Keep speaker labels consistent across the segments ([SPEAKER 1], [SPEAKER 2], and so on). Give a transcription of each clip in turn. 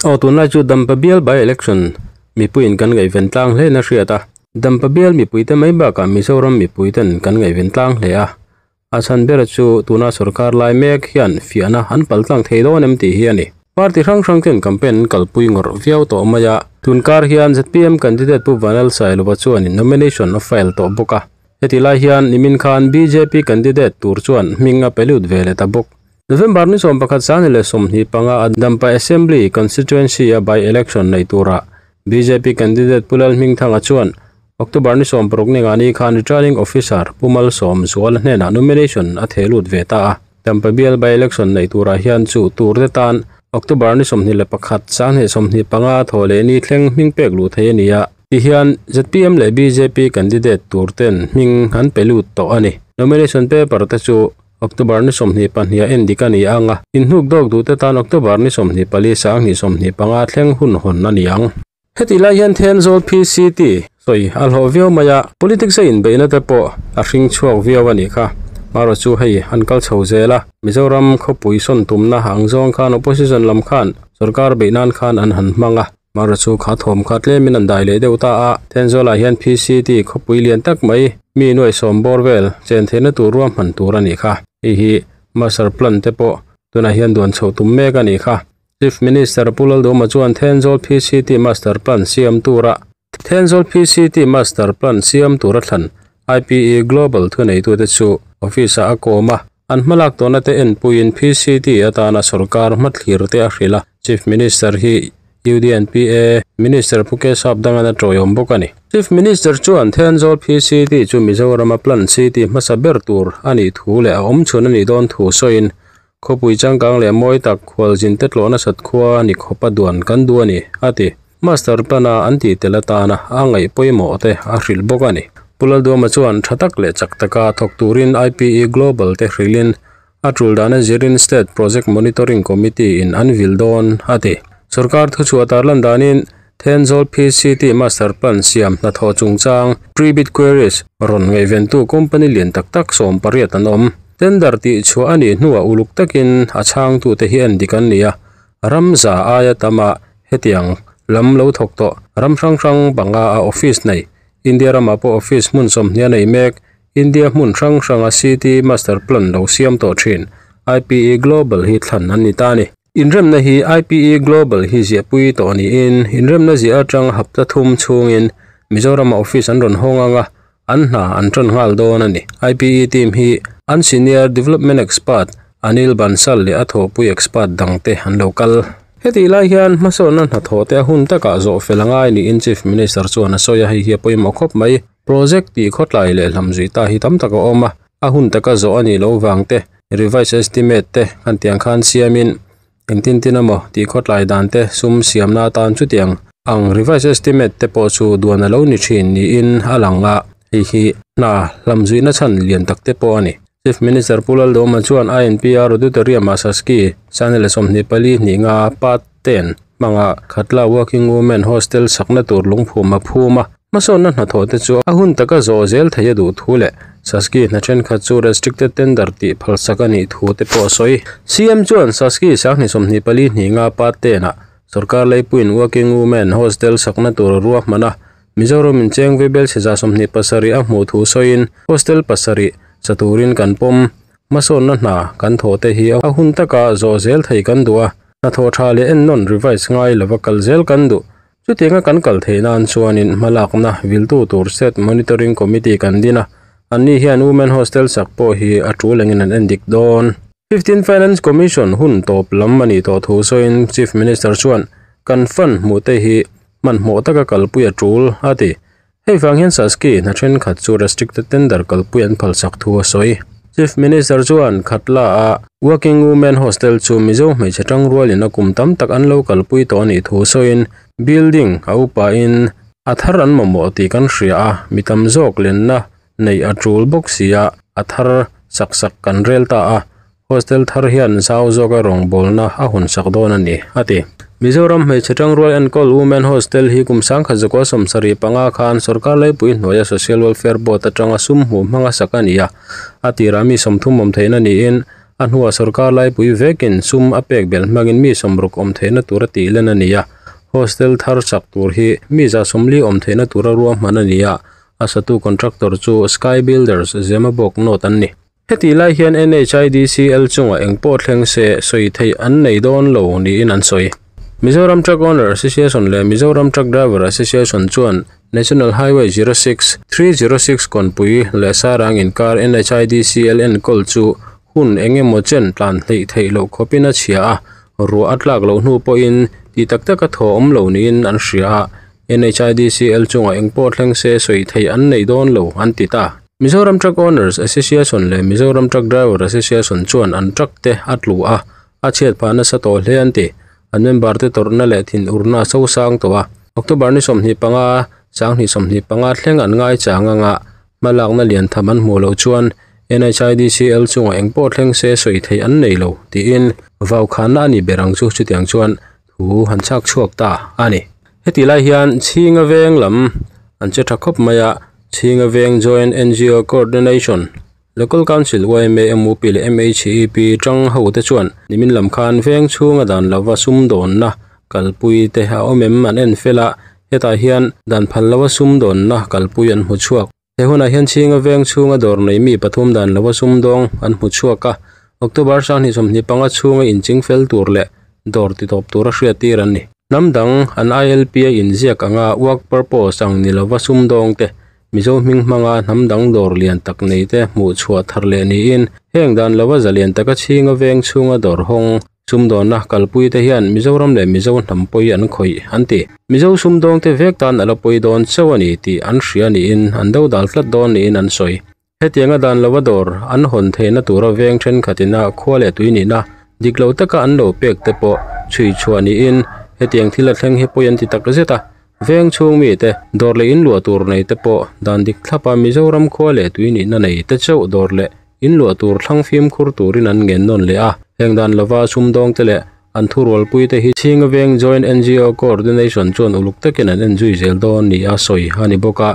[SPEAKER 1] Aw tunlai chu Dampa bial by election mipuiin kan ngaihven tlang hle in a hriat a, Dampa bial mipuite mai bakah Mizoram mipuiten kan ngaihven tlang hle a, a chhan ber chu tuna sorkar lai mek hian fiahna an pal tlang thei dawn em tih hi a ni. Party hrang hrang ten campaign an kalpui ngawrh viau tawh mai a, tunkar hian zpm candidate Pu Vanlal Sailova chuanin nomination a file tawh bawk a, heti lai hian nimin khan bjp candidate tur chuan hming a pe lut ve leh ta bawk. November ni 11 sani leh 25 a Dampa Assembly Constituency a by election nei tura BJP candidate Pu Lalhmingthanga chuan October ni 16 ni nga ni khan returning officer Pu Malsawm Zuala hnenah nomination a theh lut ve ta a. Dampa bial by election nei turah hian chu tur te tan October ni 21 sani 25 thaw leh ni thleng hming pek lu thei ani a. Ti hian ZPM leh BJP candidate tur ten hming an pe lut tawh ani. Nomination paper te chu October ni 22 en dik ani anga in hnuk dawk du te tan October ni 24 sang ni 25 thleng hun hon ani ang. Heti lai hian Thenzawl PCT soi a hlawh viau mai a, politics a inbeihna te pawh a hring chhuak viau ani kha. Maro chu hei an kal chho zel a, Mizoram khawpui sawn tumna ang zawng khan opposition lam khan sarkar beihnan khan an han hmang a. Maro chu kha thawm kha tlemin an dai leh deuh ta a, Thenzawlah hian PCT khawpui lian tak mai mi nuai sawm bawr vel chen theihna tur ruah hman tur ani kha. Hei hi master plan te pawh tunah hian duan chhoh tum mek ani kha. Chief Minister Pu Lalduhoma chuan Thenzawl PCT master plan siam tura Thenzawl PCT master plan siam tura thlan IPE Global thuneitute chu office a kawm a, an hmalak tawhna te en puiin PCT atana sarkar hmathlir te a hril a. Chief Minister hi UDNPA Minister Pu Kesap dangan a tawiawm bawk ani. Chief Minister chuan Thenzawl PCT chu Mizoram a plan city hmasa ber tur ani thu leh a awm chhun ani dawn thu sawiin khawpui changkang leh mawi tak khualzin te tlawhna sat khua ni khawpa duan kan du ani ati. Master plan a an ti tel atana a ngaih pawimawh te a hril bawk ani. Pu Lalduhoma chuan tha tak leh chak taka thawk turin IPE Global te hrilin a tul dana zirin State Project Monitoring Committee in an vil dawn ati. Sarkar thu chu atar lan danin Thenzawl PCT Master Plan siam hna thaw chungchang pre-bid queries rawn ngaihventu company lian tak tak 18 an awm. Tender ti chu ani hnuah uluk takin a chhang tu te hi an dik an ni a. Ramza aia tama hetiang lam lo thawk tawh ram hrang hrang banga a office nei India rama pawh office hmun sawmhnih a nei mek India hmun hrang hranga City Master Plan lo siam tawh thin IPE Global hi thlan an ni ta ni. Inremna hi IPE Global hi ziahpui tawh niin inremna ziah atang hapta thum chhungin Mizoram office an rawn hawng anga an hna an tan nghal dawn ani. IPE team hi an senior development expert Anil Bansal leh a thawhpui expert dangte an lo kal. Heti lai hian hmasawnna hna thaw te a hun takah zawh fel angai niin Chief Minister chuan a sawi a, hei hi a pawimawh khawp mai. Project ti khawtlai leh hlam zui ta hi tam tak a awm a, a hun taka zawh ani lo vang te revise estimate te kan tiang khan siamin engtin tin emaw ti khawtlai dan te sum siamna atan chutiang ang revise estimate te pawh chu duan a lo ni thin niin a lang a, hei hi hna hlam zuihna chhan lian tak te pawh ani. Chief Minister Pu Lalduhoma chuan INPR Auditorium a Saski Channel 24 hnih nga part 10 hmanga Khatla Working Women Hostel sakna tur lungphum a phum a. Hmasawnna hna thaw te chu a hun taka zawh zel thei a duh thu leh Saski hna thenkhat chu restricted tender tih phalsak ani thu te pawh a sawi. CM chuan Saski sanghnih 24 hnih nga part 10 ah sarkar leipuiin Working Women Hostel sakna tur ruah hman a, Mizoram in cheng vebel chheza 27 a hmuh thu sawiin hostel pasarih chaturin kan pawm hmasawnna hna kan thaw te hi a hun taka zawh zel thei kan duh a, hna thaw tha leh en nawn revise ngai lova kal zel kan duh. Chutianga kan kal theihna an chuanin hmalakna viltu tur State Monitoring Committee kan din a, anni hian Women Hostel sak pawh hi a tul engin an en dik dawn. 15 Finance Commission hun tawp lam ani tawh thu sawiin Chief Minister chuan kan fund hmuh te hi hmanhmawh taka kalpui a tul ati. Hei vang hian Saski hna thenkhat chu restricted tender kalpui an phalsak thu a sawi. Chief Minister chuan Khatla a Working Women Hostel chu Mizo hmeichhe tang rualin a kum tam tak an lo kalpui tawh ani thu sawiin building a upa in a thar an mamawh tih kan hria a, mi tam zawk lenna nei a tul bawk sia a thar sak sak kan rel ta a, hostel thar hian zau zawk a rawng bawlna a hun sak dawn ani ati. Mizoram hmeichhe tang rual enkawl Women Hostel hi kum sangkhat zakua 75 khan sarkar leipui hnuaia Social Welfare Board atanga sum hmuh hmanga sak ani a, a tirah mi 30 awm theihna niin A hnuah sorkar laipui vekin sum a pek belh hmangin mi 60 awm theihna tura tih len a ni a. Hostel thar sak tur hi mi 140 awm theihna tura ruahman a ni a, a satu contractor chu Sky Builders Zemabawk North an ni. Hetih lai hian NHIDCL chungah eng pawh thleng se sawi theih an nei dawn lo niin an sawi. Mizoram Truck Owner Association leh Mizoram Truck Driver Association chuan National Highway 06, 306 kawnpui leh Sarang inkar NHIDCL enkawl chu hun eng emaw chen tlan hleih theih loh khawpin a chhia a, ruah a tlak loh hnu pawhin ti tak taka thaw awm lo niin an hria a, NHIDCL chungah eng pawh thleng se sawi theih an nei dawn lo an ti ta. Mizoram Truck Owners Association leh Mizoram Truck Driver Association chuan an truck te a tlu a, a chhiat phah nasa tawh hle an ti. An member te tawrhna leh thinurna a sosang tawh a. October ni 25, 2025 thleng an ngaichang anga hmalakna lian tham an hmuh loh chuan NHIDCL chungah eng pawh thleng se sawi theih an nei lo tiin vaukhanna a ni ber ang chu chutiang chuan thu han chhak chhuak ta a ni. Heti lai hian Chhinga Veng lam an che tha khawp mai a, Chhinga Veng Joint NGO Coordination, Local Council, yma, MUP leh MHEP tang ho te chuan nimin lam khan veng chhunga dan lova sumdawnna kalpui te a awm em an en fel a, hetah hian dan phal lova sumdawnna kalpui an hmu chhuak. He hunah hian Chhinga Veng chhunga dawr nei mi pathum dan lova sumdawng an hmu chhuak a, October 2025 chhunga inching fel tur leh dawr titawp tura hriat tir an ni. Hnam dang an ILP a inziak anga work purpose ang ni lova sumdawng te, Mizo hming hmanga hnam dang dawr lian tak nei te hmuh chhuah thar leh niin heng dan lova zalian taka Chhinga Veng chhunga dawr hawng sumdawnna kalpui te hian Mizoram leh Mizo hnam pawi an khawih an ti. Mizo sumdawng te vek tan a la pawi dawn chauh a ni tih an hria niin an dodal tlat dawn niin an sawi. Hetianga dan lova dawr an hawn theihna tura veng thenkhatin a khua leh tui nihna dik lo taka an lo pek te pawh chhui chhuah niin hetiang thil a thleng hi pawi an ti tak zet a. Veng chhung mite dawr leh inluah tur nei te pawh dan dik thlapa Mizoram khua leh tui nihna nei te chauh dawr leh inluah tur thlang fimkhur turin an ngen nawn leh a. Heng dan lova sumdawng te leh an thurualpui te hi Chhinga Veng Joint NGO Coordination chuan uluk takin an enzui zel dawn ni a sawi a ni bawk a.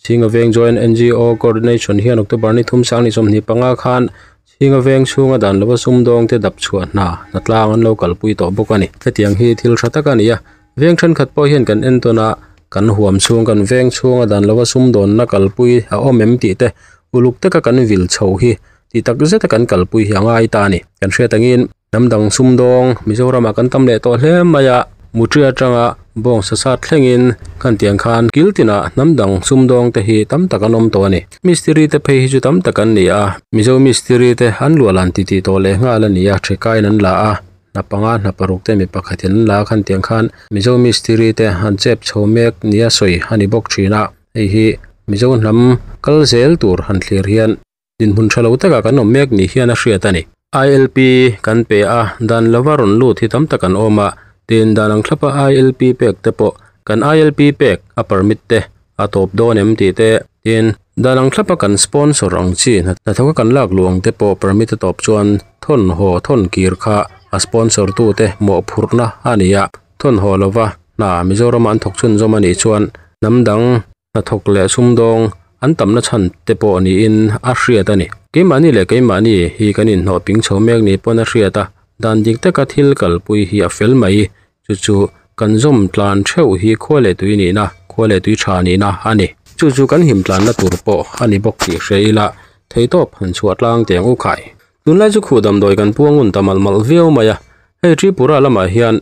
[SPEAKER 1] Chhinga Veng Joint NGO Coordination hian October ni thum 2025 khan Chhinga Veng chhunga dan lova sumdawng te dap chhuah hna hnatlang an lo kalpui tawh bawk a ni. Hetiang hi thil tha tak a ni a, veng thenkhat pawh hian kan entawn a, kan huam chhung kan veng chhunga dan lova sumdawnna kalpui a awm em tih te uluk taka kan vil chho hi ti tak zeta kan kalpui hi a ngai ta a ni. Kan hriat angin hnam dang sumdawng Mizoramah kan tam leh tawh hle mai a, Mutri atanga bawng sasat thlengin kan tiang khan kil tinah hnam dang sumdawng te hi tam tak an awm tawh a ni. Mistiri te phei hi chu tam tak an ni a, Mizo mistiri te an luah lan titih tawh leh nghal a ni a, thekaiin an la a, hna panga hna paruk te mi pakhatin an la a khan tiang khan Mizo mistiri te an chep chho mek nia sawi a ni bawk thin a, hei hi Mizo hnam kal zel tur han thlir hian dinhmun tha lo takah kan awm mek ni hian a hriat a ni. ILP kan pe a, dan lova rawn lut hi tam tak an awm a, tin dan ang thlapa ILP pek te pawh kan ILP pek a permit te a tawp dawn em tih te, tin dan ang thlapa kan sponsor ang chi hnathawka kan lak luh ang te pawh permit a tawp chuan thawn haw thawn kir kha a sponsor tu te mawhphurhna a ni a, thawn haw lova hna Mizoram an thawk chhunzawm a nih chuan hnam dang hnathawk leh sumdawng an tamna chhan te pawh niin a hriat a ni. Keimahni leh keimahni hi kan inhnawh ping chho mek ni pawn a hriat a, dan dik taka thil kalpui hi a fel mai. Chu chu kan zawm tlan theuh hi khua leh tui nihna, khua leh tui tha nihna a ni. Chu chu kan him tlanna tur pawh a ni bawk tih hria ila, theitawp han chhuah tlang teng u khai. Tunlai chu khuh damdawi kan puang ngun ta malh malh viau mai a, hei Tripura lamah hian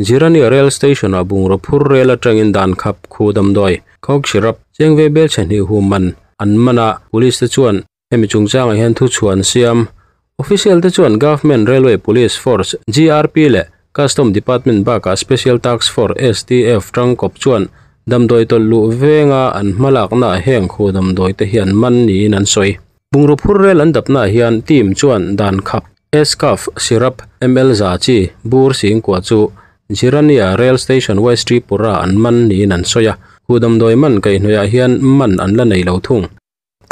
[SPEAKER 1] Jirania Rail Station-ah bungraw phur rel atangin dan khap khu damdawi, Coke syrup, cheng ve bel chhe hnih hum man an man a, Police te chuan hemi chungchangah hian thu chhuah an siam. Official te chuan Government Railway Police Force, GRP, leh Custom Department bakah Special Task Force, STF, tangkawp chuan damdawi tawlh luh venga an hmalaknaah heng khu damdawi te hi an man niin an sawi. Bungraw phur rel an dapnaah hian team chuan dan khap Escaf syrup ml za chi bur singkua chu Jirania Rail Station West Tripura an man niin an sawi a, hu damdawi man kaihhnawihah hian man an la nei lo thung.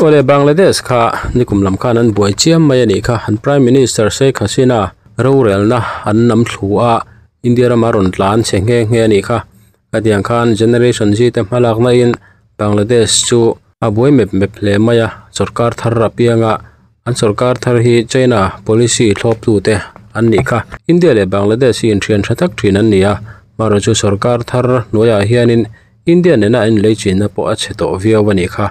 [SPEAKER 1] Awle Bangladesh kha nikum lam khan an buai chiam mai a nih kha, an Prime Minister Sheikh Hasina rorelna an nam thlu a, India rama rawn tlan che nghe nghe a nih kha. Khatiang khan Generation Z te hmalakna in Bangladesh chu a buai mep mep hle mai a, sorkar thar apianga. An sorkar thar hi China policy thlawptute an nih kha. India leh Bangladesh hi inthian tha tak thin an ni a, marawh chu sorkar thar hnuaiah hianin India nena an inleichinna pawh a chhe tawh viau a nih kha.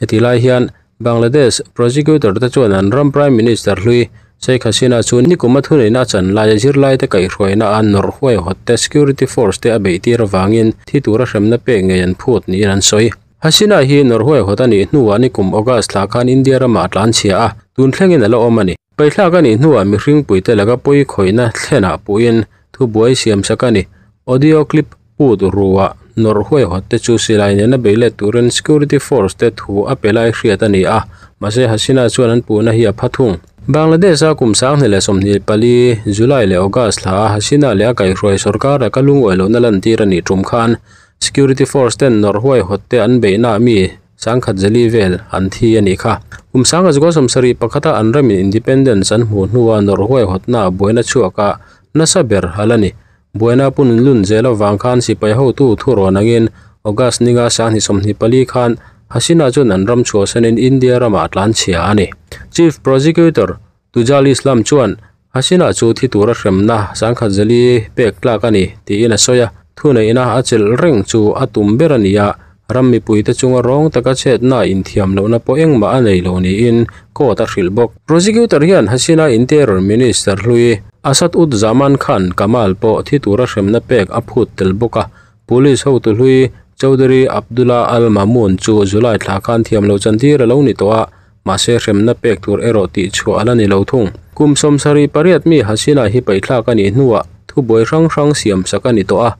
[SPEAKER 1] Heti lai hian Bangladesh prosecutor te chuan an ram Prime Minister hlui Sheikh Hasina chu nikuma thuneihna a chan laia zirlaite kaihhruaina a nawrh huaihawt te security force te a beih tir avangin thi tura hremna pek ngei an phut niin an sawi. Hasina hi nawrh huaihawt a nih hnuah nikum August thla khan India ramah a tlanchhia a, tun thlengin a la awm a ni. Paithlak a nih hnuah mihring puite laka pawi khawihna thlenah puhin thubuai siam sak a ni. Audio clip put ruah nawrh huaihawt te chu silai nena bei let turin security force te thu a pe lai hriat a ni a, mahse Hasina chuan an puhna hi a pha thung. Bangladesh a kum 2024 July leh August thla a Hasina leh a kaihhruai sorkar laka lungawi lohna lantir a nih tum khan security force ten nawrh huaihawt te an beihna mi 1004 vel an thi a nih kha. Kum 1971 a an ramin independence an hmuh hnuah nawrh huaihawtna buaina chhuaka nasa ber ala ni. Buaina pun lun zel awang khan sipai hotu thu rawn angin August ninga 2024 khan Hasina chuan an ram chhuahsanin India ramah tlanchhia a ni. Chief Prosecutor Tujal Islam chuan Hasina chu thi tura hremna 104 pek tlak a ni tiin a sawi a, thuneihna a chelh reng chu a tum ber a ni a, ram mipuite chunga rawng taka chetna inthiam lohna pawh engmah a nei lo niin court a hrilh bawk. Prosecutor hian Hasina Interior Minister hlui Asad Ud Zaman Khan Kamal pawh thi tura hremna pek a phut tel bawk a, police hotu hlui Chowdhury Abdullah Al Mamun chu July thla khan thiam lo chantir a lo ni tawh a, mahse hremna pek tur erawh tih chhuah ala ni lo thung. Kum 78 mi Hasina hi paithlak a nih hnuah thubuai hrang hrang siam sak a ni tawh a,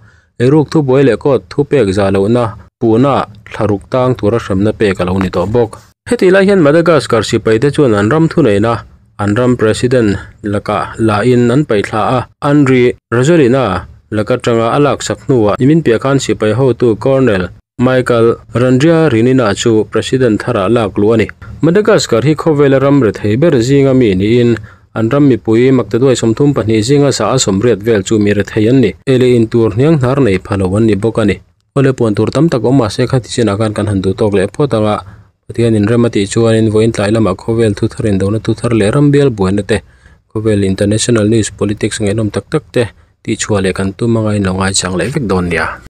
[SPEAKER 1] eiruk thubuai leh court thu pek za lohna puhna thlaruk tang tura hremna pek a lo ni tawh bawk. Heti lai hian Madagascar sipai te chuan an ram thuneihna an ram president laka la in an paithla a, Andry Rajoelina laka tanga a lak sak hnuah nimin piah khan sipai hotu Colonel Michael Randrianirina chu president thara lak lu a ni. Madagascar hi khawvela ram rethei ber zinga mi niin an ram mipui maktaduai 32 zinga sa a 80 vel chu mi rethei an ni. Ele in tur hniang hnar nei phalo an ni bawk a ni. Awle puan tur tam tak awm mahse kha ti chinah khan kan han duh tawk leh phawt anga Pathian in rem a tih chuanin vawiin tlai lamah khawvel thu thar indona thu thar leh ram bial buaina te khawvel international news politics ngaihnawm tak tak te tih chhuah leh kan tum anga in lo ngaichang leh vek dawn nia.